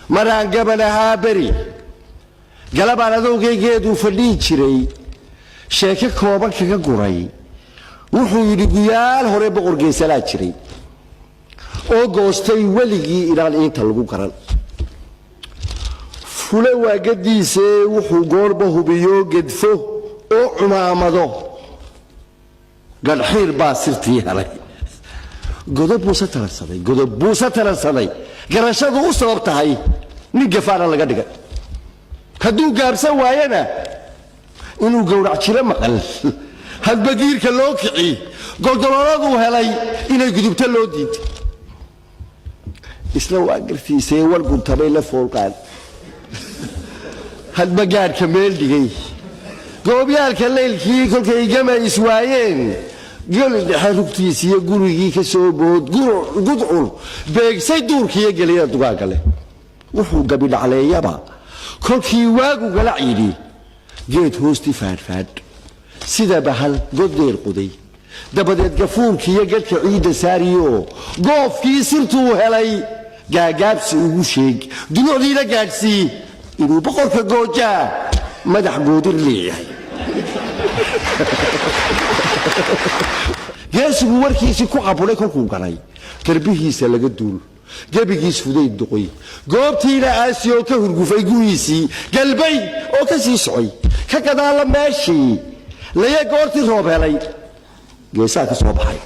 Maraan gaban ahaa beri galabaan adowgaygeeduu fadhihi jiray, sheeko kooban kaga guray. Wuxuu yidhi: guyaal hore boqor geesalaa jiray oo goostay weligii inaan iinta lagu garan. Fule waagadiisee wuxuu goorba hubiyo gedfo oo cumaamado, gadhxiir baa sirtii helay. Godob buuse taransaday, godob buuse taransaday, garashadu u sabab tahay nin gafaana laga dhigay. Hadduu gaabsan waayana inuu gowrac jiro maqal, hadba giirka loo kici, goldolooladuu helay inay gudubto loo diiday. Isna waa gartiisee war guntamay la foolqaan, hadba gaadhka meel dhigay. Goobyaalka laylkii kolkay gama iswaayeen, goli dhexe rugtiisiiyo gurigii ka soo bood, gudcur beegsay duurkiiyo geliyada dugaagga leh. Wuxuu gabidhacleeyaba kolkii waagu galac yidhi, geed hoosti faadhfaadh sida bahal goddeer quday, dabadeed gafuurkiiyo gadhka ciidda saariyo, goofkii sirtuu helay gaagaabsi ugu sheeg, dulucdiina gaadhsii inuu boqorka goojaa madax goodir leeyahay. Geesigu warkiisii ku caburay kolkuu galay garbihiisa laga duul, gebigiis fudayd duqoy, goobtiina aasiyoo ka hurgufay guriisii galbay oo ka sii socay ka gadaalla meeshii laya goortii roob helay geesaha ka soo baxay.